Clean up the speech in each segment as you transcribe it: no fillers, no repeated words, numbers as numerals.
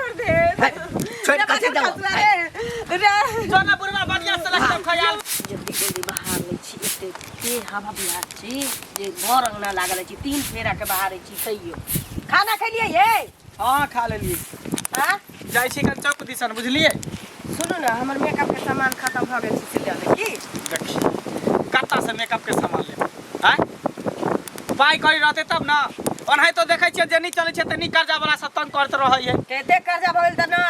छोड़ दे। है, छोड़ कथी देबो? रे रे जो ना बुढ़वा बढ़िया से लगतौ खयाल। जल्दी जल्दी बहार लै छी, एते के हवा बिहार छी जे घर अंगना लागल अछि, 3 फेरा के बहारै छी तैयो। खाना खेलियै ये? हाँ, खा लेलियै। हाँ? जाइ छी कन चौक दिसन, बुझलियै? सुनू ने, हमर मेकअप के सामान खत्म भऽ गेल छै, से लऽ लेब की? देखी, कत्ता से मेकअप के सामान लेब? आँय, पाइ कड़ी रहतै तब ने। ओनाहितो देखै छियै जे नहि चलै छै तऽ नहि कर्जा वाला सब तंग करैत रहै है। कते कर्जा भऽ गेल तऽ ना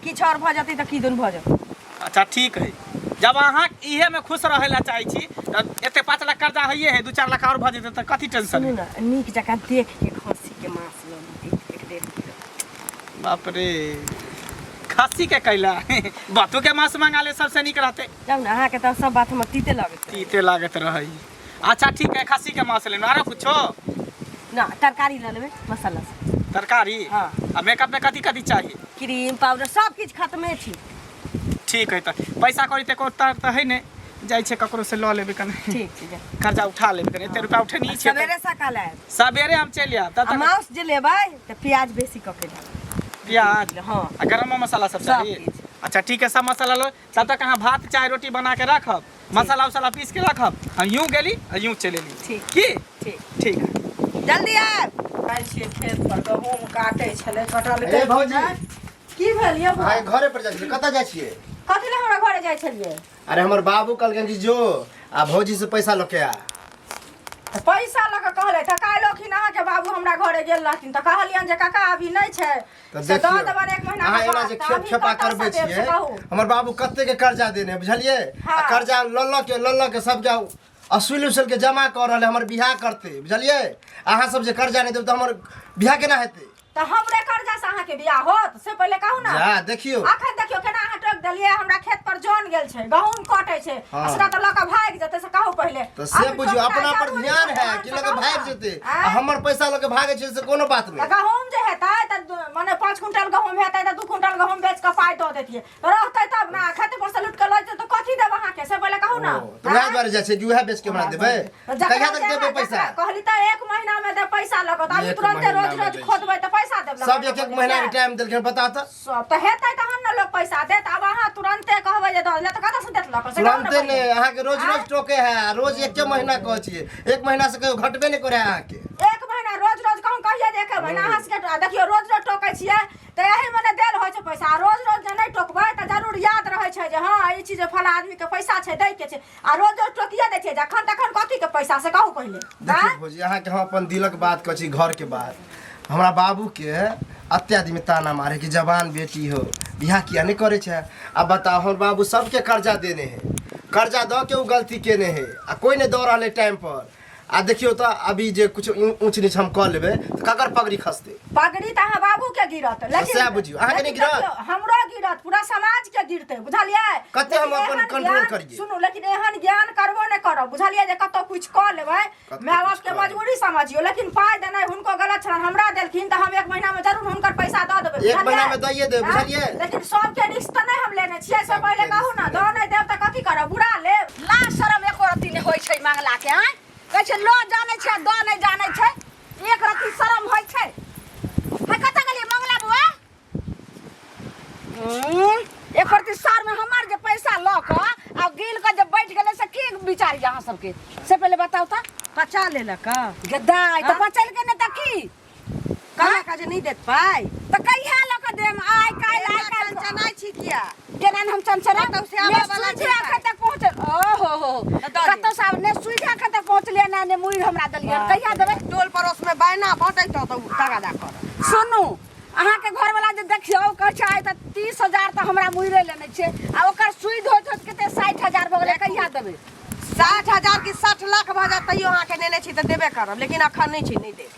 किछु आओर भऽ जेतै तऽ की दुन भऽ जेतै। अच्छा ठीक है, जब अहाँ इहे में खुश रहै ला चाहै छी तऽ एते 5 लाख कर्जा हइए है, 2-4 लाख आओर भऽ जेतै तऽ कथी टेंशन? सुनू ने, नीक जकाँ देख के खस्सी के मांस लऽ ली 1-1.5 किलो। बाप रे, खस्सी के कैला? बतू के मांस मंगा ले, सबसे नीक रहतै। जाउ ने, अहाँके तऽ सब बात हमर तीते लगैत रहै। तीते लागैत रहै। अच्छा ठीक है, खस्सी के मांस लेना, आरो कुछो? ना, तरकारी लऽ लेबै मसाला से। तरकारी? हाँ। आ मेकअप में कथी कथी चाहिए? क्रीम पाउडर सब किछु खत्मे छी। ठीक है, तऽ पैसा कौड़ी तऽ तर तऽ है नहि, जाइ छै ककरो से लऽ लेबै कने। ठीक छै, जा। कर्जा उठा लेबै कने, एते रुपया उठेनी छै। सवेरे सकाल आयब। सवेरे हम चलि आयब तब आ तक। माउस जे लेबै तऽ प्याज बेसी कऽ के देबै। प्याज? हाँ। आ गरम मसाला सब सब चाही? किछु। अच्छा ठीक है, सब मसाला लो, तब तक अहाँ भात चाहे रोटी बना के रखब, मसाला उसाला पीस के रखब। हम यूं गेली आ यूं चलि एली। ठीक। की? ठीक। ठीक है। जल्दी आयब। जाइ छियै खेत पर, गहूँम काटै छलै, कटलकै। ए भौजी। की भेल यौ? अहाँ घरे पर जाइ छियै? कतऽ जाइ छियै? कथी लए हमरा घरे जाइ छलियै? अरे हमर बाबू कहलखिन कि जो आ भौजी से पैसा लऽ के आ। तऽ पैसा लऽ कऽ कहलै तऽ काल्हि अखिन अहाँके बाबू हमरा घरे गेल रहथिन तऽ कहलियनि जे काका अभी नहि छै, तऽ से दऽ देखियौ, देबनि एक महीना अहाँ के एना बाद। जे तऽ खेप अभी खेपा कतऽसँ करबै देब से छियै, कहू। हमर बाबू कते के कर्जा देने है, बुझलियै? आ हाँ। कर्जा लऽ लऽ के लऽ लऽ के सबके असूल उसूल के जमा कऽ रहल है, हमर बियाह करतै, बुझलियै? अहाँ सब जे कर्जा नहि देबै तऽ हमर बियाह केना हेतै? तऽ हमरे कर्जा से अहाँके बियाह होत से पहिले कहू ना। जा देखियौ। अखन देखियौ केना अहाँ टोकि देलियै। हमरा खेत पर जन गेल छै, गहूँम कटै छै। हाँ। आ सेकरा तऽ लऽ कऽ भागि जेतै से कहू पहिले। तऽ से अभी बुझियौ, टोकनाइ अपना पर जरूरी ध्यान छै, है तहन कि से लऽ के कहू भागि ना। जेतै आ आँय? हमर पैसा लऽ के भागै छै से कोनो बात तऽ नहि। गहूँम जे हेतै तऽ मने 5 क्विंटल गहूँम हेतै तऽ 2 क्विंटल गहूँम बेच कऽ पाइ दऽ देतियै, रहतै तब ने। खेत पर से लूट कऽ लऽ जेतै तऽ कथी देब अहाँके से पहिले कहू ना। ओ, तऽ वएह दुआरे जाइ छै कि वएह बेच के हमरा देबै? जकरा कहिया तक जे देबै अहाँ पैसा? जकरा कहली तऽ 1 महीना में देब पैसा लऽ कऽ, तऽ अभी एक तुरंते महीना रोज मे रोज दै छै। खोदबै तऽ पैसा देब लऽ सब कऽ? एक एक महीना के टाइम देलखिन, बताउ तऽ। सब तऽ हेतै तहन ने लोक पैसा देत। आब अहाँ तुरंते कहबै जे दऽ देले तऽ कतऽ से देत लऽ कऽ से कहू ने तुरंते पहिले। नहि, अहाँके रोज रोज आँय? टोके है, आ रोज एके महीना कहै छियै, 1 महीना से कहियो घटबे नहि करे है अहाँके। 1 महीना रोज रोज कहूँ कहियै जे 1 महीना अहाँ सबके देखियौ रोज रोज टोकै छियै तऽ एही मने देल होइ छै पैसा। आ रोज रोज जे नहि टोकबै तऽ जरूर याद रहै छै जे हँ ई चीज फला आदमीके पैसा छै, दै के छै। आ रोज रोज टोकिए दै छियै जखन तखन कथीके पैसा से कहू पहिले। देखियौ आँय? भौजी, अहाँके हम अपन दिलक बात कहै छी, घरके बात। हमरा बाबूके अते आदमी ताना मारे कि जवान बेटी हो, बियाह किया नहि करै छै? आब बताउ, हमर बाबू सबके कर्जा देने है, कर्जा दऽ के ओ गलती केने है आ कोइ नहि दऽ रहल है टाइम पर। आ देखियौ तऽ अभी जे कुछ ऊँच नीच हम कऽ लेबै तऽ ककर पगड़ी खसतै? पगड़ी तऽ अहाँ बाबू के गिरत, लेकिन सएह बुझियौ, अहाँके नहि लेकिन गिरत? देखियौ, हमरो गिरत, पूरा समाज के गिरतै, बुझलियै? कते हम लेकिन अपन एहन कंट्रोल ज्ञान- करियै? सुनू, लेकिन एहन ज्ञान करबो नहि करब, बुझलियै, जे कतौ कुछ कऽ लेबै। कतौ माय बाप कुछ के कऽ लेबै। मजबूरी समझियौ, लेकिन पाइ देनाइ हुनको गलत छलनि। हमरा देलखिन तऽ हम 1 महीना में जरूर हुनकर पैसा दऽ देबै, एक बुझलियै? महीना में दैये देबै, आँय? बुझलियै? लेकिन सबके रिस्क तऽ नहि हम लेने छियै, से सबके पहिले कहू रिस्क ने। नहि। दऽ नहि देब तऽ कथी करब, बुरा लेब? लाज शरम एको रत्ती नहि होइ छै मंगला के? आँय, कहै छै लऽ जानै छै, दऽ नहि जानै छै। एक रत्ती शरम होइ छै? हे, कतऽ गेलियै मंगला बुआ? एक रत्ती शर्म? हमर जे पैसा लऽ कऽ आ गिल कऽ जे बैठ गेलै से की विचार यऽ अहाँ सबके से पहिले बताउ तऽ। पचा लेलक। गदाइ तऽ पचलकै नहि तऽ की कहलक जे नहि देत पाइ। तऽ कहिया लऽ कऽ देम? आइ काल्हि, आइ काल्हि। चनचनाइ छी किया? केना ने हम चनचना? कतौ से आबऽ ने वाला सुइझे छै अखन तक पहुँचल। ओ हो हो, तऽ दऽ दे। कतौ से आब ने सुइझे अखन तक पहुँचलियै ने, ने मुड़ि हमरा देलियै। कहिया देबै? टोल पड़ोस में बैना बटै तऽ तगादा करत। सुनू, अहाँके घरवाला जे देखियौ कहै छै आइ तऽ 30,000 तऽ हमरा मुड़े लेने छै आ ओकर सुइद होइत होइत कते 60,000 भऽ गेलै। कहिया देबै? 60,000 की 60 लाख भऽ जायत तैयो अहाँके नेने छी तऽ देबे करब, लेकिन अखन नहि छै, नहि देब।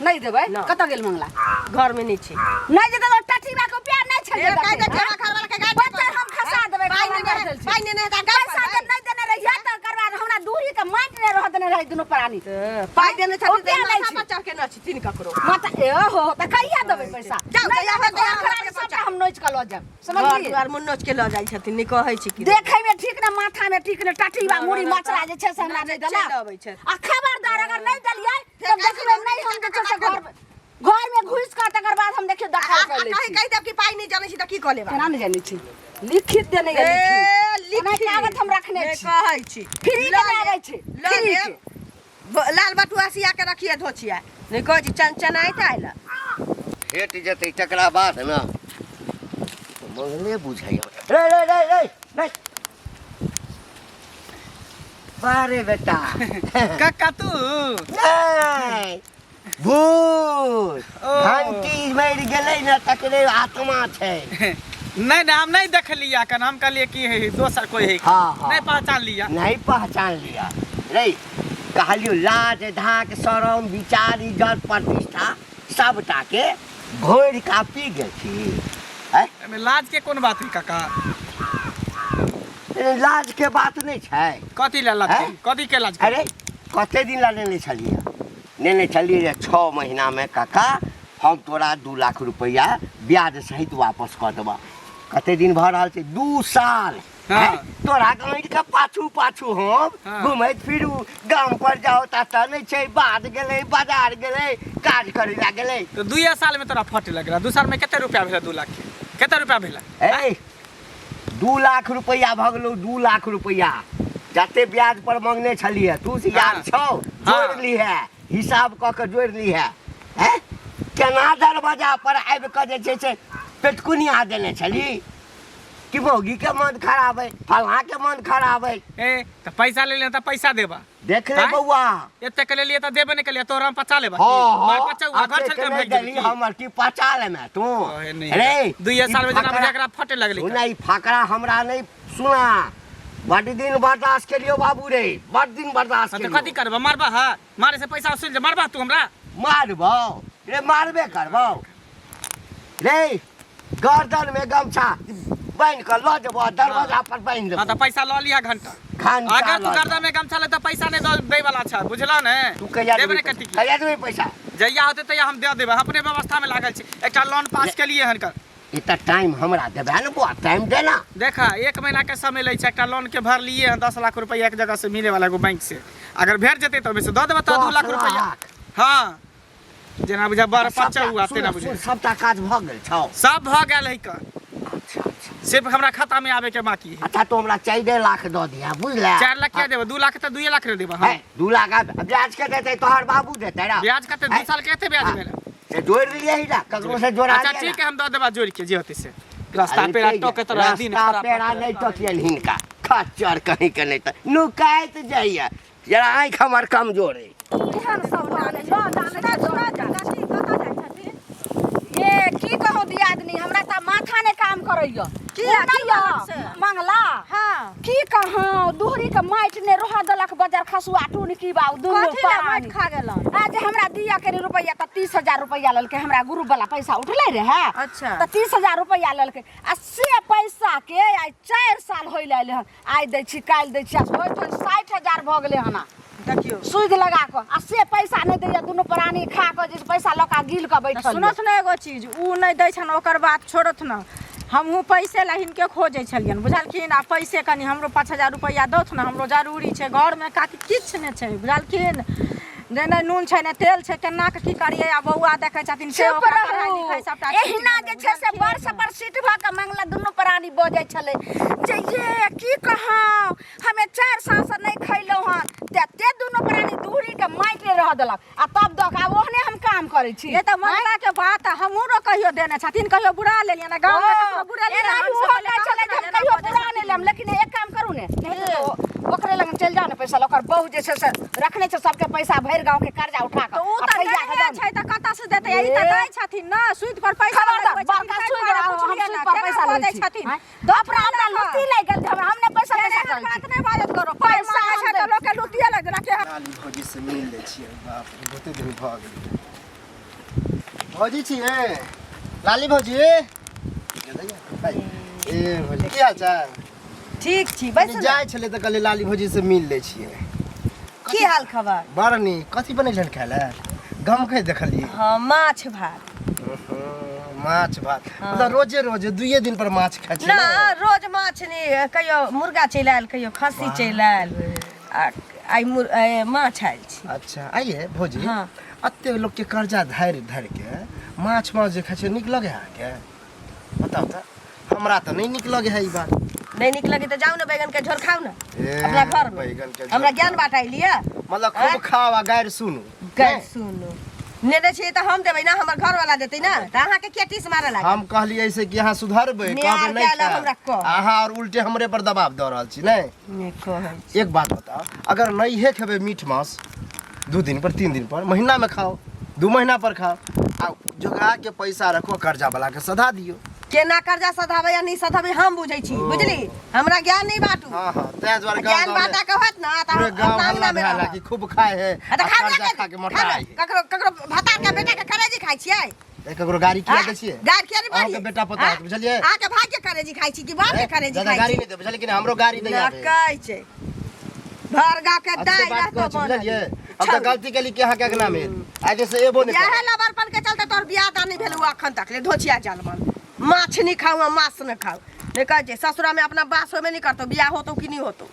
नहि देबै? ना। कतऽ गेल मंगला? घर में नहि छै। नहि जेतै तऽ टटीबा के प्यार नहि छै। ए, काहि दे हमरा घरवाला के गाड़ी बच्चा हम खसा देबै। पाइ खाना नेने कर देल छै। पाइ नेने हेतै, गाड़ी पैसा पर जे नहि देने रहियै तऽ ओकर बाद हमरा दूरी के माटि नहि रह देने रहै दुनू प्राणी। पाइ देने छथिन रुपया तऽ नहि माथा छै। पर चढ़ के न छी ककरो माथा ए हो तऽ कहिया देबै पैसा? जाउ, नहि जहिया देबै होतै, घर अहाँ खराबी अपने सबटा पहुँचा। हम नोचि कऽ लऽ जायब, घर समझलियै? दुआर मुँह नोच के लऽ जाइ छथिन, नहि कहै छी कि देखै में ठीक ने, माथा में ठीक ने, टटीबा ना, मुड़ी ना, ना, मचरा जे छै से हमरा नहि चलि देलक। अबै छै। आ खबरदार अगर नहि देलियै फेर तऽ कहै देखबै छै, नहि हम जे छै से घर में घर में घुस कर तकर बाद हम देखियो दखल कर लै कहीं छी कहि देब कि पाइ नहि जानै छी तऽ की कऽ लेब केना नहि जानै छी लिखित देने ए, ये लिखित लिखित। कागज हम रखने नहि छी कहै छी फ्री के लऽ नहि लेब, आबै छै लऽ फ्री लेब। के लाल बटुआ सिया के रखिए धोछिया नहि कहै छी चनचनाइत आयल भेट जेतै तकरा बाद ने मंगले बुझाइया रे रे रे रे रे बारे बेटा काका तू नहि भूत ओ। घंटी मरि गेलै ने तकरे आत्मा छै नहीं नहीं हम नहीं देख लिया कन हम कहलिए कि है दोसर कोई है हाँ, हाँ। नहीं पहचान लिया नहीं पहचान लिया रे कहलियो लाज धाक शरम विचार इज्जत प्रतिष्ठा सबटा के घोरि का पी गेल छी हैं? एमे लाज के कोन बात है काका ए, लाज के बात नहीं छै कथी ला लाज हैं? कथी के लाज अरे कते दिन ला लेने छलियै लेने छलियै जे 6 महीना में काका हम तोरा 2 लाख रुपया ब्याज सहित वापस कऽ देबह कते दिन भऽ रहल छै 2 साल हाँ। हैं? तोरा गाँव के पाछू पाछू हम हाँ। घूमैत फिरू गाम पर जाओ ततऽ नहि छै बाध गेलै बाजार गेलै काज करै ला गेलै तो दुइये साल में तोरा फट लगला 2 साल में कते रुपया भेला 2 लाख के कते रुपया भेला ए 2 लाख रुपया भऽ गेलौ 2 लाख रुपया जते ब्याज पर मंगने छलियै तू से याद हाँ। छौ हाँ। जोड़ि लीहे हिसाब कऽ के जोड़ि लीहे हैं केना दरवाजा पर आबि कऽ जे छै से पेटकुनिया देने छली कि मौगी के मन खराब है फलां के मन खराब है ए तो पैसा ले ले तो पैसा देबा देख ले आँय? बौआ एते के लेलिए तो देबे नहीं कलिए तोरा हम पचा लेबा हाँ मार हाँ पचा हुआ घर अते चल के के भाग नहीं देली जेबी हमर की पचा लेमे तू ओहे नहीं अरे दुइये ई साल में जना फकरा- बुझा एकरा फटे लगली सुना ई फकरा हमरा नहीं सुना बड दिन बर्दाश्त केलियो बाबू रे बड दिन बर्दाश्त हाँ, तो केलियो कथी करबा मारबा हा मारे से पैसा वसूल जे मारबा तू हमरा मारबौ रे मारबे करबौ रे गर्दन में गमछा बान्हि कऽ लऽ जेबौ दरवाजा पर बान्हि हाँ देबौ तो पैसा लऽ लिहा घंटा घंटा अगर तू लऽ गर्दन में गमछा ले तो पैसा नहीं दे दै वाला छ बुझला ने तू कहिया देबे देबही ने कथी की कहिया देबही पैसा जहिया होते तहिया हम दे देबै अपने व्यवस्था में लागल छी एकटा लोन पास के लिए हनकर एतऽ टाइम हमरा देबे ने बौआ टाइम देना देखा 1 महीना के समय लै छै एकटा लोन के भर लिए हन 10 लाख रुपया एक जगह से मिले वाला एगो बैंक से अगर भेट जेतै तो ओहिमे से दऽ देबै तो 2 लाख 10 रुपया लाख। हाँ जेना बुझा बड़ सबटा- पचा हुआ तेना सुन, बुझा सुन, सबटा काज भऽ गेल छौ सब भऽ गेल है का अच्छा अच्छा सिर्फ हमरा खाता में आवे के बाकी है अच्छा तो हमरा 4 लाख दऽ दिहा बुझले 4 लाख क्या देबै 2 लाख तऽ 2 लाख रे देबै है हम 2 लाख आ ब्याज के देतै तोहर बाबू देतै ना ब्याज कते 2 साल के कते ब्याज हाँ। भेल से जोड़ि लियै ना ककरो से जोड़ा अच्छा ठीक है हम दऽ देबा जोड़ के जे होतै से रास्ता पेड़ा टोके तो दिन रास्ता खराब पेड़ा नहीं टोकियन हिनका खच्चर कहीं के नहीं तऽ नुकाइत जाइए जरा आँखि हमर कमजोर अइ केहन सब जानै छै जानै छै सुना कथी कतऽ जाइ छथिन ये की कहूँ दियादनी हमरा तऽ माथा नहि काम करैया किया? नहि की बात छै? मंगला हाँ की कहूँ दुहरी के माटि ने रह देलक बजर खसुआ टून की बाऊ दुनू कथी लए माटि प्राणी। खा गेलन आज हमरा दिया के रुपैआ तऽ 30,000 रुपैआ लेलकै हमरा ग्रुप वाला पैसा उठलै रहै अच्छा। तऽ 30,000 रुपैआ लेलकै आ से पैसा के आइ 4 साल होय लए हन आइ दै छी काल्हि दै छी आ होइत होइत 60,000 भऽ गेलै हन देखियौ सूद लगा कऽ आ से पैसा नहि दैया दुनू प्राणी खा कऽ जे पैसा लऽ कऽ गिल कऽ बैठल सुनत ने एगो चीज उ नहि दै छन ओकर बात छोड़त न हमहूँ पैसे ला हिनके खोजै छलियनि बुझलखिन आ पैसे कनि हमरो 5,000 रुपैआ दौथ ने हमरो जरूरी छै घरमे काकी किछु नहि छै बुझलखिन जे नहि नून छै नहि तेल छै केना कऽ की करियै आ बौआ देखै छथिन से चुप ओकरा पढ़ाइ रहू लिखाइ सबटा छूटि एहिना गेलै, जे छै से बुझलखिन? बड़ से बड़ सीट भऽ कऽ मंगला दुनू प्राणी बजै छलै जे ये की कहूँ हमे 4 साल से नहि खैलहुँ हन ते ते दुनू प्राणी दूरी के माटि नहि रह देलक आ तब दऽ कऽ आब ओहने हम काम करै छी ये तऽ मंगला के बात हमहूँ रो कहियो देने छथिन कहियो बुरा लेलियै ने गाँव में ककरो बुरा लेलियै एनाही हमसब ओहो पहिले कहै छलै जे हम कहत ने कहियो जेना बुरा नहि लेब लेकिन एक काम करू ने नहीं तऽ ओकरे लग चलि जाउ ने पैसा लऽ ओकर बहू जे छै से रखने छै सबके पैसा भरि गाँव के कर्जा उठा कऽ तऽ उ आ तऽ भैया के देने दऽ छै तऽ कतऽ से देतै ई तऽ ए। दै छथिन ने सूद पर पैसा खबरदार, लगबै छथिन, बड़का ताहि सूद दुआरे हम पुछलियै सूद ने, पर केना पैसा लै बजै छी छथिन आँय? अपना हमरा लुत्ती लागि गेल हमरा हम नहि पैसा पैसा एहन करै बात छी नहि बाजत करो पाइ पैसा मांगै छै हम तऽ दै लोक के लुतिये लागि जेना कि लाली भौजी से मिल लै छियै बाप रे बहुते दिन भऽ गेलै भौजी छियै लाली भौजी ए भौजी की हाल चाल ठीक छी बैस कनी जाइ छलै तऽ कहलियै लाली भौजी से मिल लै छियै की हाल खबर बड़ नीक कथी बनेलहन खाय लए गमकै देखलियै हाँ माछ भात माछ भात मतलब रोजे रोजे दुइये दिन पर माछ खाइ छियै ना रोज माछ नहि कहियो मुर्गा चलि आयल कहियो खस्सी चलि आयल आ आइ माछ आयल छी अच्छा आइए भौजी हाँ। एते लोकके कर्जा धारि धारि के माछ माछ जे खाइ छै नीक लगै है अहाँके? बताउ तऽ, हमरा तऽ नहि नीक लगै है ई बात। नहीं निक लगे तो जाओ ना बैगन के झोर खाओ ना ए, अपना घर में। बैगन के झोर हमरा ज्ञान खाओ। बांटाई लिया मतलब खूब खाओ आ गारि सुनू। गारि सुनू। नेने छियै तऽ हम देबै ना, हमर घर वाला देतै ना, तऽ अहाँके किया टीस मारऽ लागल? हम कहलियै से कि अहाँ सुधरबै, नेहार कहबै नहि के आएल खायब। हमरा कह। अहाँ और उल्टे हमरे पर दबाव दऽ रहल छी। नहि नहि कहै छी। एक बात बताउ, अगर नहिए खेबै मीट मांस 2 दिन पर 3 दिन पर, महीना में खाओ, 2 महीना पर खाओ, आ जोगा के पैसा रखो, कर्जा वाला के सधा दियो। केना कर्जा सधाबै या नहि सधाबै हम बुझै छी, बुझली? हमरा ज्ञान नहि बांटू। हाँ हाँ, ताहि दुआरे गाँव ज्ञान गाँव में बांटा के होत ना तऽ पूरे हम गाँव अपना हल्ला अंगना में भेल रहब। कि खूब खाए है, आ तऽ आ खाना कर्जा के- खा के मोटा खाना- है। ककरो ककरो भतार के बेटा के करेजी खाइ छियै? ए, ककरो गाड़ी किया दै छियै? गाड़ी किया नहि अहाँके बारी? बेटा पता होत, बुझलियै? अहाँके भाई के करेजी खाइ छी कि बाप के करेजी ज्यादा खाइ गाड़ी छी? नहि दे, बुझलियै कि नहि? हमरो गाड़ी दैया न कहै छै भर गाँव के अच्छे दाइ बात रहतो कहै छी, बनल। बुझलियै? हम तऽ गलती केली कि अहाँके अगना में आइ से एबो नहि इएह करब। लबरपन के चलते तोहर बियाह दान नहि भेल अखन तक ले। धोछिया जालमन माछ नहि खाउ आ मांस नहि खाउ, नहि कहै छै ससुरा में अपना बास होबे नहि करतौ, बियाह होतौ कि नहि होतौ।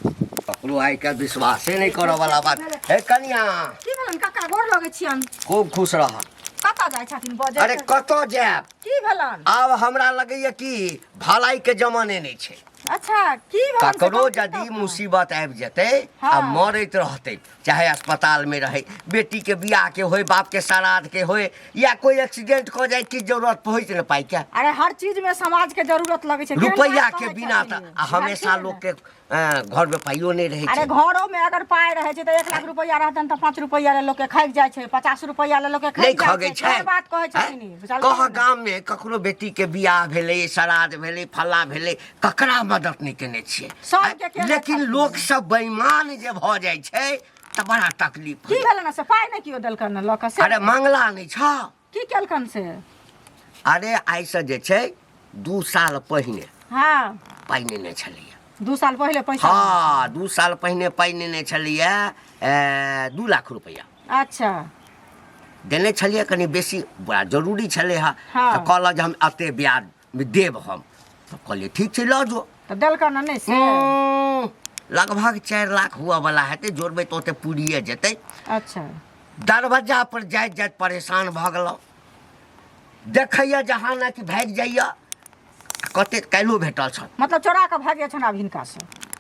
ककरो आइ काल्हि विश्वासे नहि करऽ वाला बात हे। कनिया, की भेलन काका? गोर लगै छियन। खूब खुश रह। कतऽ जाइ छथिन बजै? अरे कतऽ जायब? की भेलन? आब हमरा लगैया कि भलाई के जमाने नहि छै। अच्छा, की भेलन से? ककरो कहू तऽ यदि अपना। मुसीबत आबि जेतै आ हाँ। मरैत रहतै, चाहे अस्पताल में रहै, बेटी के बियाह के होय, बाप के श्राद्ध के होय, या कोई एक्सीडेंट कऽ जाय, की जरूरत होइ छै ने पाइ के? अरे हर चीज में समाज के जरूरत लगै छै। केहन रुपैआ बात के कहै बिना तऽ छथिन? आ हमेशा बुझलखिन? लोक के घर में पाइयो नहि रहै अरे छै। घरो में अगर पाइ रहै छै तऽ 1 लाख रुपैआ रहतनि तऽ 5 रुपैआ ले लोक के खगि जाइ छै, 50 रुपैआ ले लोक के नहि खगि जाइ खगै छै। छै। केहन बात कहै छथिन ई, बुझलखिन? कह, गाम में ककरो बेटी के बियाह भेलै, श्राद्ध भेलै, फल्ला भेलै, ककरा मदद नहि केने छियै? सबके केने लेकिन छथिन। लोक सब बेईमान जे भऽ जाइ छै तऽ बड़ा तकलीफ की होइया। भेलन से? पाइ नहि केओ देलकनि लऽ कऽ से? अरे मंगला नहि छ। की केलकनि से? अरे आइसँ जे छै 2 साल पहिने पाइ नेने छलैया। 2 साल पहिले पैसा? हाँ, 2 साल पहिने पाइ नेने छलैया, 2 लाख रुपैआ। अच्छा। देने छलियै, कनि बेसी बड़ा जरूरी छलै हँ। हाँ। तऽ कहलक जे हम एते ब्याज देब हम। तऽ कहलियै ठीक छै, लऽ जो। तऽ देलकनि नहि से? लगभग 4 लाख हुअ वाला हेतै, जोड़बै तऽ ओते पूरिए जेतै। अच्छा। दरवाजा पर जाइत जाइत परेशान भऽ गेलहुँ। देखैया जहाँ ने कि भागि जाइया। कते काल्हिओ भेटल छल। मतलब चोरा कऽ भागि जाइ छनि आब हिनका से?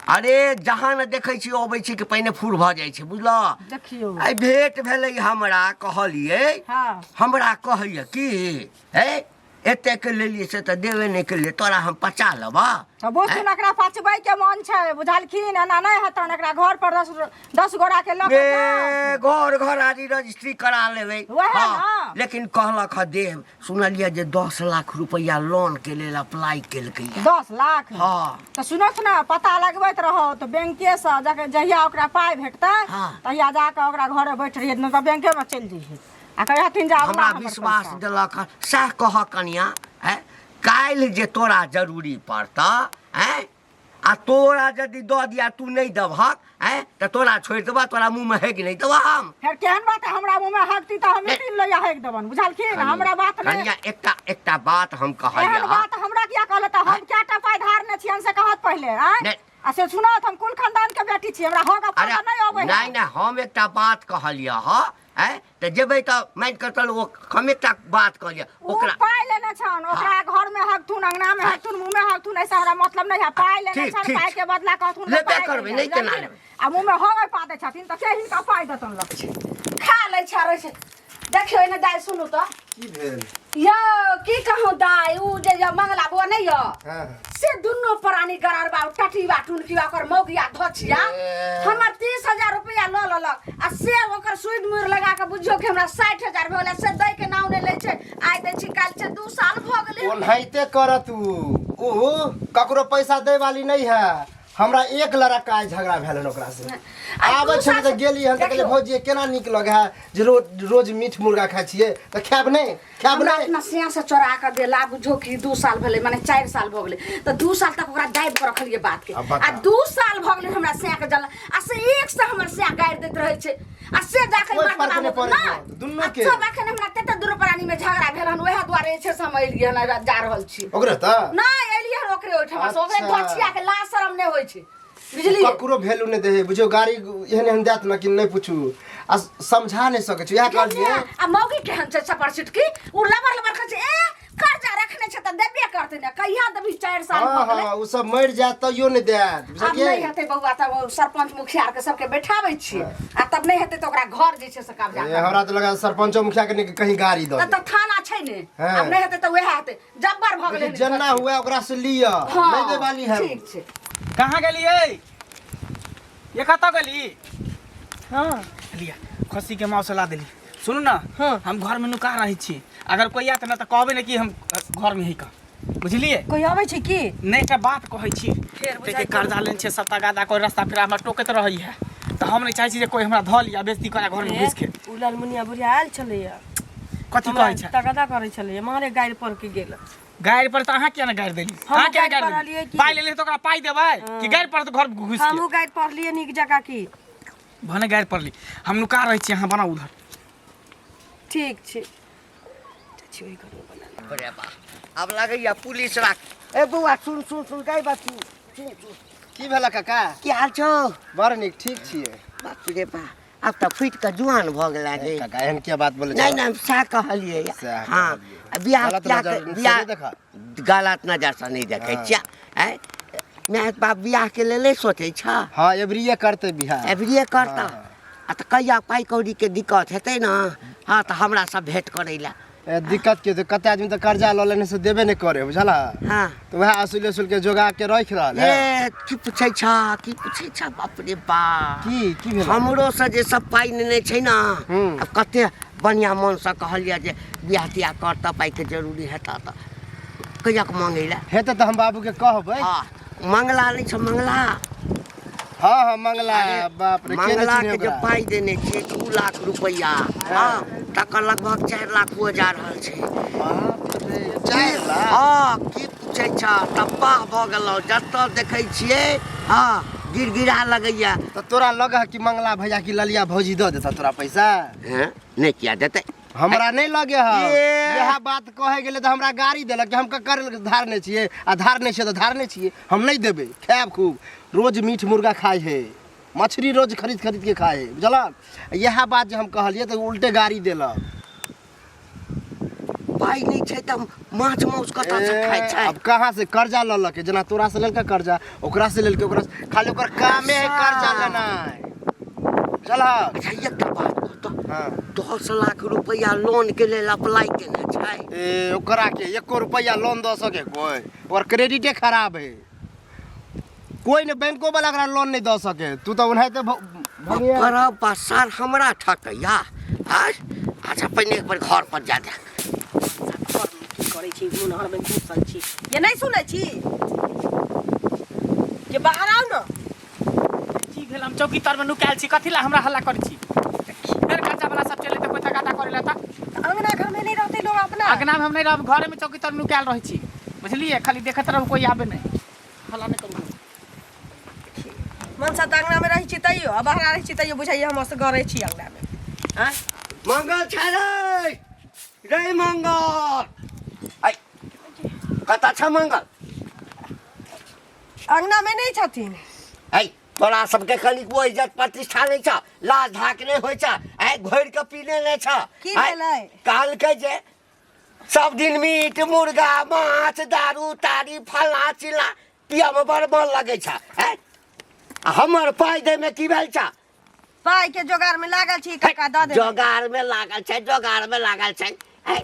अरे जहाँ ने देखै छी अबै छी कि पहिने फूर भऽ जाइ छै, बुझलऽ? देखियौ। आइ भेंट भेलै हमरा, कहलियै, हमरा कहैया कि हे, एतेक लेलियै से तऽ देबे नहि केलियै, तोरा हम पचा लेबऽ। तऽ बुझथिन, एकरा पचबै के मन छै, बुझलखिन? एना नहि हेतनि। एकरा घर पर 10 10 गोरा के लऽ कऽ ए, जाउ। घर घर आदि रजिस्ट्री करा लेबै। वएह हाँ, ने। लेकिन कहलक हँ देब। सुनलियै जे 10 लाख रुपैआ लोन के लेल अप्लाई केलकै। 10 लाख? हाँ। तऽ सुनत ने, पता लगबैत रहो तऽ बैंके से जाके जहिया ओकरा पाइ भेटतै हाँ। तहिया जाकऽ ओकरा घरे बैठ रहियै, नहि तऽ बैंके मे चलि जइयै आ कहथिन जे हमरा हमर विश्वास पैसा। देलक हँ। सएह कह कनिया, हैं, काल्हि जे तोरा जरूरी पड़तऽ, हैं, आ तोरा यदि दऽ दिया, तू नहि देबहक, हैं, तऽ तोरा छोड़ि देबह? तोरा मुँहमे हेग नहि देबह हम। फेर केहन बात है? हमरा मुँह में हकती तऽ हम 3 लोहिया हेक देबन, बुझलखिन? हमरा बात नहि। कनिया, एकटा एकटा बात हम कहलियै। एहन बात हमरा किया कहले? तऽ हम क्या टा पाइ धारने छियनि से कहत पहिले, आँय? नहि। आ से सुनत, हम कुल खानदान के बेटी छी, हमरा हक अरे अपन नहि अबै है। नहि नहि, हम एकटा बात कहलियै हँ, आँय, तऽ जेबै तऽ मानि कऽ चलू ओ, हम एकटा बात कहलियै ओ ओकरा। पाइ लेने छन, ओकरा घर में हकथुन, अंगना में हकथुन, मुंह में हकथुन, ऐसा हमरा मतलब नहीं है। पाइ लेने ठीक, छन, ठीक। पाइ के बदला कहथुन जे लेबे पाइ करबै, देने, नहि केना बुझलखिन? लेबै। आ मुंह में हगै पादै छथिन तऽ के हिनका पाइ देतन लग खा लै छै रहै छै। देखियौ एने दाइ, सुनू तऽ। की भेल? यौ की कहूँ दाइ, उ जे यऽ मंगला बौआ नहि यऽ, हाँ। से दुनू प्राणी गरारबा टटीबा टुनकीबा ओकर मौगिया धोछिया हमर 30,000 रुपया लऽ लेलक आ से ओकर सुइद मुइर लगा कऽ बुझियौ कि हमरा 60,000 भऽ गेलै। से दै के नाम नहि लै छै। आइ दै छी, काल्हि छै, 2 साल भऽ गेलै। ओनाहिते करत उ। उ ककरो पैसा दै वाली नहीं है। हमरा एक लड़का आइ झगड़ा भेल हन ओकरा से। आइ आबै दू छलै साल तऽ से- गेली हन तऽ कहलियै देखियौ। भौजी केना नीक लगै है जे रोज रोज मीट मुर्गा खाइ छियै तऽ खायब नहि, खायब हमरा नहि। अपना सिया से चोरा कऽ देला, बुझो कि 2 साल भेलै, माने 4 साल भऽ गेलै। तऽ 2 साल तक ओकरा दाबि कऽ रखलियै बात के। आब बताउ। आ 2 साल भऽ गेलै हमरा सिया के जलना, आ से एक से हमर सिया गारि दैत रहै छै आ से जाके कोइ मार फर्क नहि बाबू- पड़ै नहि। छै, दुनू आ के। सब एखन हमरा तते दुनू प्राणी में झगड़ा भेल हन, वएह दुआरे जे छै से हम एलियै हन, एहि जा रहल छी। ओकरे तऽ नहि, एलियै हन ओकरे ओहिठाम से। ओकरे अच्छा। धोछिया के लाज शरम नहि होइ छै, बुझलियै? ककरो वैल्यू नहि दै है, बुझियौ। गाड़ी एहन एहन देत ने कि नहि पूछू। आ समझा नहि सकै छी इएह कहलियै। आ मौगी केहन छै सपर सिटकी, उ लबर लबर कहै छै, ए कर्जा रखने छै तऽ देबे करतै ने, कहिया देबही? 4 साल हँ भऽ गेलै। हँ, ओ सब मरि जायत तैयो नहि देत। आब बुझलियै? नहि हेतै बौआ तब ओ सरपंच मुखिया के सबके बैठाबै छियै, आ तब नहि हेतै तऽ ओकरा घर जे छै से कब्जा ए, करबै। हमरा तऽ लगा सरपंचो मुखिया के नहि कहीं गाड़ी दऽ तऽ दे। तऽ थाना छै ने। हँ। आब नहि हेतै तऽ वएह हेतै, जब्बर भऽ गेलै। देखी, जेना हुए ओकरा से लिअ। हँ, नहि दे वाली है। ठीक छै। कहाँ गेलियै? ये कतऽ गेली? हँ। लिया, खस्सी के मांस ला देली। सुनू ना। हाँ। हम घर में नुका रहै छी, अगर कोई आयत ना तऽ कहबै ने कि हम घर में ही का, बुझलियै? कोई आबै छै की? नहि, एकटा बात कहै छी। फेर बुझाइ देखिए, कर्जा लेने छियै सबटा गादा, कोई रास्ता फिर हमरा टोकैत रहै है, तऽ हम नहि चाहै छी जे कोई हमरा धऽ लिअ, बेइज्जती करै घर में घुसि के। उ लालमुनिया बुढ़िया आयल छलैया। कथी हमरा कहै छै? तगदा करै छलैया, मारे गारि पर के गेल। गारि पर तऽ अहाँ किया ने गारि देली? हम अहाँ किया ने गारि गारि पढ़लियै देली? की? पाइ लेली तऽ ओकरा पाइ देबै कि गारि पर घर घुसि के? हमहूँ गारि पढ़लियै नीक जकाँ की। भने गारि पढ़ली, हम नुका रहै छी, अहाँ बनाउ उधर। ठीक छै चाची, ओहि घरमे बना लेब। अरे बा, आब लगैया पुलिस राख। ए बौआ, सुन सुन सुन, गई बा, सुन सुन सुन। की भेला काका? की हाल छौ? बड़ नीक, ठीक छियै। बाप रे बा, आब तऽ फुटि कऽ जुआन भऽ गेला रे। काका, एहन किया बात बोलै नहि छह? नहि, हम सएह कहलियै। सएह हँ। कहलियै। आ बियाह गलत बियाह नजर से बियाह नहि देखा। गलत नजर से नहि देखै हँ। छियै। आँय माय बाप, बियाह के लेल नहि सोचै छ? हँ, एबरिये करतै बियाह। एबरिये करता? हँ। आ तऽ कहिया पाइ कौड़ीके दिक्कत हेतै ने, हँ, तऽ हमरा सब भेंट करै लए। ए, दिक्कत के तऽ कते आदमी तऽ कर्जा लऽ लेने से देबे नहि करे, बुझला? हँ। तऽ वएह असूल असूल के जोगा के राखि रहल है। ए, की पूछै छ, की पूछै छ, बाप रे बाप। की की भेल? हमरो से जे सब पाइ नेने छै ने, हूँ। आब कते बढ़िआँ मनसँ कहलियै जे बियाह तियाह कर तऽ पाइके जरूरी हेतऽ तऽ कहिया के मांगै लए। हेतै तऽ हम बाबू के कहबै। हँ, मंगला नहि छ मंगला? हँ हँ, मंगला। अरे, बाप रे, के नहि मंगला चिन्है के जे ओकरा? पाइ देने छियै 2 लाख रुपैआ, हँ, तकर लगभग 4 लाख हुअ जा रहल छै। बाप रे, 4 लाख? हँ, की पूछै छ, तबाह भऽ गेलहुँ। जतऽ देखै छियै, हँ, गिड़गिड़ा लगैया। तऽ तोरा लग है कि मंगला भैया की ललिया भौजी दऽ देता तोरा पैसा? हैं, नहि किया देतै? हमरा नहि लगे है। ए। इएह बात कहे गेलै तऽ हमरा गाड़ी देलक कि हम ककर धारने छियै, आ धारने छियै तऽ धारने छियै, हम नहि देबै। खायब खूब, रोज मीट मुर्गा खाइ है, मछली रोज खरीद खरीद के खाइ है, बुझलक? इएह बात जे हम कहलियै तऽ उल्टे गाड़ी देलक। पाइ नहि छै तऽ माछ माउस कतऽसँ खाइ ए, छै? अब कहाँ से कर्जा लऽ लके, जेना तोरा से लेलकै कर्जा, ओकरा से लेलकै, ओकरा से, खाली ओकर कामे है कर्जा लेनाइ, बुझलक? अच्छा, एकटा बात कहतऽ। हँ। 10 लाख रुपैआ लोन के लेल अप्लाई केने छै। ए, ओकरा के एको रुपैआ लोन दऽ सके कोई? ओकर क्रेडिटे खराब है, कोई ने बैंको वाला ओकरा लोन नहीं दऽ सके। तू तऽ ओनाहिते भंगिया। करब बसार हमरा ठकैया आँय? अच्छा, पहिने एक बेर घर पर जा दे। घरमे की करै छी? मुनहरमे घुसल छी। ये नहि सुनै छी जे बाहर आउ ने। की भेल? हम चौकी तर में नुकायल छी, कथी ला हमरा हल्ला करै छी? फेर कर्जा वाला सब चले तऽ कोई तगादा करे ला तऽ तऽ अंगना घरमे नहि रहतै लोग अपना? अगना में हम नहीं रहब, घरे में चौकी तर नुकायल रहै छी, बुझलियै? खाली देखैत रहू, कोई आबे नहीं, हल्ला नहीं करू। मनसा तऽ अंगनामे रहै छी तैयो आ बाहर रहै छी तैयो बुझाइए हम असगरे छी अंगनामे। आँय? मंगल छै रे, रे मंगल, ऐ कतऽ छ मंगल? अंगनामे नहि छथिन। ऐ, तोरा सबके कनिकबो इज्जत प्रतिष्ठा नहि छ, लाज धाक नहि होइ छ, आइ घोरि कऽ पीने नहि छ? की आँय, भेलै? कहलकै जे सब दिन मीट मुर्गा माछ दारू तारी फल्लाँ चिल्लाँ पियमे बड़ मन लगै छ। आँय, आ हमर पाइ दैमे की भेल छ? पाइके जोगारमे लागल छी काका, दऽ देबै। जोगारमे लागल छै, जोगारमे लागल छै। आँय,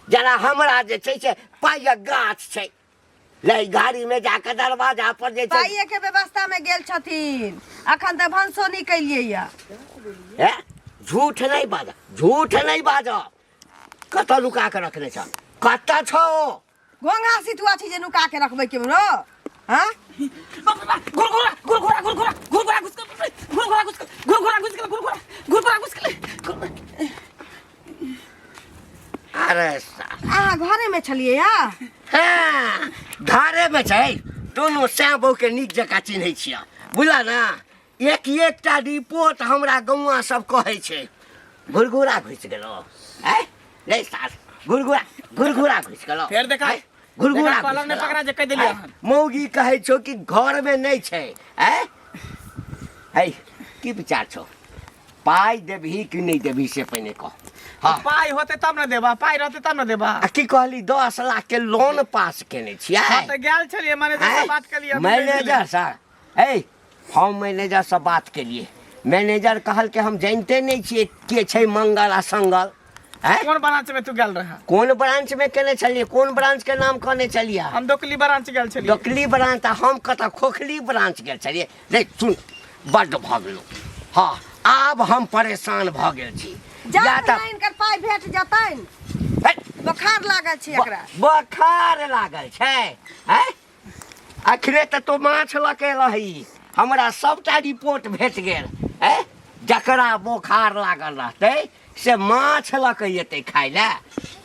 जेना हमरा जे छै से पाइक गाछ छै, ले गाड़ीमे जाकऽ दरवाजा पर जे छै। पाइए के व्यवस्था में गेल छथिन, अखन तऽ भनसो नहि केलियै या। हे, झूठ नहि बाज, झूठ नहि बाज। कतऽ लुका के रखने छ? कतऽ छौ? घोंघा सितुआ छी जे नुका के रखबै केम्हरो? हाँ। बाप रे बाप, घुरघुरा घुरघुरा घुरघुरा घुरघुरा घुस गेल, घुरघुरा घुस गेल, घुरघुरा घुस गेल, घुरघुरा घुरघुरा घुस गेल। अरे साला। अहाँ घरे में छलियै या? हाँ, घरेमे छै। दुनू सैं बहूके नीक जकाँ चिन्है छियै, बुझल ने? एक एकटा रिपोर्ट हमरा गौआ सब कहै छै। घुरघुरा घुसि गेलो। आँय रे सार, घुरघुरा घुरघुरा घुसि गेलो। फेर देखा। आँय, घुरघुरा देखा, कलर घुसि नहि गेलो। पकड़ा जे कहि देलियै आँय, अहाँ। मौगी कहै छौ कि घरमे नहि छै। आँय है, की विचार छौ? पाइ देबही कि नहि देबही से पहिने कह। हाँ। पाइ होते तब ने देबा, पाइ रहते तब ने देबा। आ की कहली 10 लाख के लोन पास केने छियै? हाँ तऽ गेल छलियै मैनेजर से बात केलियै। मैनेजर सर, ए हम मैनेजर से बात केलियै, मैनेजर कहल के हम जानिते नहि छियै के छै मंगल आ संगल। कोन ब्रांच में तू गेल रहा? कोन ब्रांच में केने छलियै? कोन ब्रांच के नाम कहने छलियै? हम दोकली ब्रांच गेल छलियै। दोकली ब्रांच आ हम कतऽ खोखली ब्रांच गेल छलियै। रे सुन, बड्ड भऽ गेलौ। हाँ आब हम परेशान भऽ गेल छी। या तऽ हिनकर पाइ भेट जेतनि। बोखार लागल छै एकरा। बोखार लागल छै? हैं? अखने तऽ तू माछ लऽ के एलही, हमरा सबटा रिपोर्ट भेट गेल। हैं? जकरा बोखार लागल रहतै से माछ लऽ के एतै खाय लए।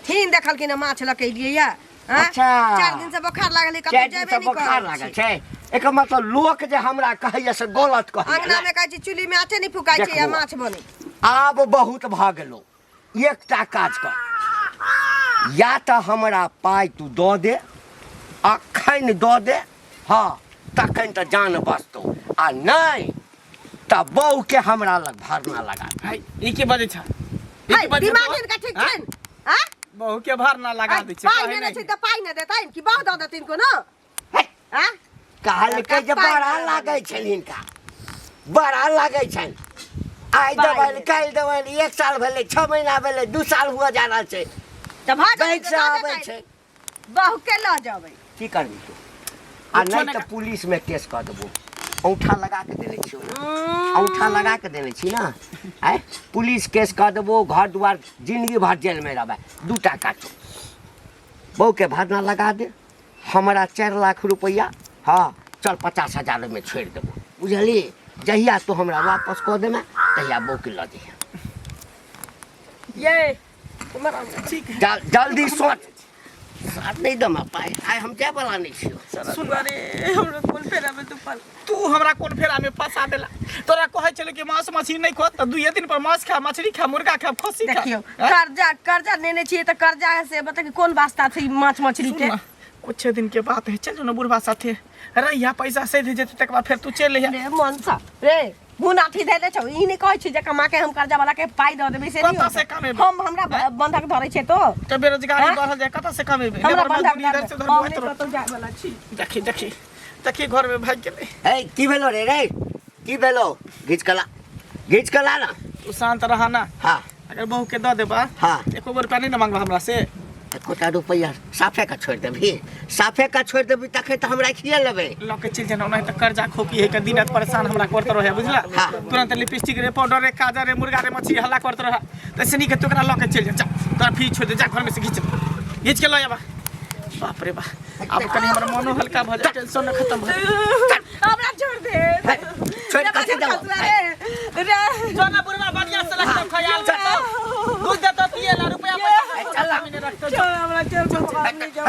थिन देखलखिन माछ लऽ के एलियै या। अच्छा 4 दिन से बोखार लागल है, कतौ 4 दिन जेबे से नहि बोखार करै लागल छी। छै। एकर मतलब लोक जे हमरा कहैया से गलत कहैया। अंगना में कहै छी चुल्ही में आँचे नहि फुकाइ छै या माछ बनै। आब बहुत भऽ गेलौ, एकटा काज कर, या तऽ हमरा पाइ तू दऽ दे, अखन दऽ दे, हाँ तखन तऽ जान बचतौ, आ नहि तऽ बहू के हमरा लग भरना लगा दे। है, ई की बजै छ? ई की बजै दिमाग छ? हिनका ठीक छनि? आँय? बहू के भरना लगा दै छै। पाइ नेने छै तऽ पाइ नहि देतनि कि बहू दऽ देथिन कोनो? आँय? कहलकै जे बड़ा लागै छनि हिनका, बड़ा लागै छनि। आइ देबनि काल्हि देबनि, 1 साल भेलै, 6 महीना भेलै, 2 साल हुअ जा रहल छै। तऽ भऽ जेतै बैंक तऽ से दऽ आबै देतनि। छै। बहू के लऽ जेबै। की करबी तू? आ नहि तऽ पुलिस में केस कऽ देबो। औंठा लगा के देने छियौ ने, औंठा लगा के देने छी ना। आँय पुलिस केस कऽ देबो, घर दुआर जिंदगी भर जेल में रहबै। 2टा काटो, बहू के भरना लगा दे, हमरा 4 लाख रुपैआ, हाँ चल 50,000 में छोड़ि देबो, बुझली? जहिया तू हमरा वापस कऽ देमे तहिया बहू के लऽ जइहे। ये ठीक है, जल्दी सोच, साथ नहीं दमा पाए, आइ हम जाय वाला नहीं छियो। सुन अरे हमरा कोन फेरा में तू फल, तू हमरा कोन फेरा में फंसा देला। तोरा कहै छलै कि मांस मछली नहीं खो, तऽ 2 दिन पर मांस खा, मछली खा, मुर्गा खा, खस्सी खा। देखियौ कर्जा कर्जा नेने छियै तऽ कर्जा से मतलब कि कोन वास्ता छै माछ मछली के? कुछ दिन के बात है, चल ना बुढ़वा साथे रहिया, पैसा सैध जेतै तकर बाद फेर तू चलि अइहे। रे मनसा रे, मुनाफी धैले छौ, ई नहि कहै छी जे कमा के हम कर्जा वाला के पाइ दऽ देबै से नहि। कतऽ से कमेबै? हम हमरा बंधक धरै छै तो तऽ बेरोजगारी बढ़ल जाय, कतऽ से कमेबै? हमरा लेबर बंधक मजदूरी इधर से उधर हम होइत नहि रहत। कतौ जाय वाला छी। देखी देखी देखी घर में भागि गेलै। ए की भेलो रे? रे की भेलो? घीच कला, घीच कला ना। तू शांत रह ना। हाँ अगर बहू के दऽ देबा, हाँ एको गो रुपया नहीं ना मांगबा हमरा से। एकोटा रुपैआ साफे का छोड़ि देबही, साफे का छोड़ि देबही तखन तऽ हम राखिए लेबै। लऽ के चलि जाना, नहीं तऽ कर्जा खोपी है के दिन रात परेशान हमरा करते रहे, बुझला? हाँ। तुरंत लिपस्टिक रे, पाउडर रे, काजर रे, मुर्गा रे, मछली हल्ला करते रहे। तैसे नीक तू एकरा लऽ के चलि जा, जा तोरा फिर छोड़ि दे, जा घर में से घीच घीच के लऽ आबा। बाप रे बाप, आब कनी हमर मोनो हल्का भऽ जाय, टेंशन खत्म भऽ जाय। हमरा छोड़ दे। छोड़ कथी देबो? रे रे जो ना बुढ़वा बढ़िया से रखतो ख्याल करतो, दूध देतो पिए ला, रुपया पैसा चल रखतो। छोड़ हमरा, छोड़।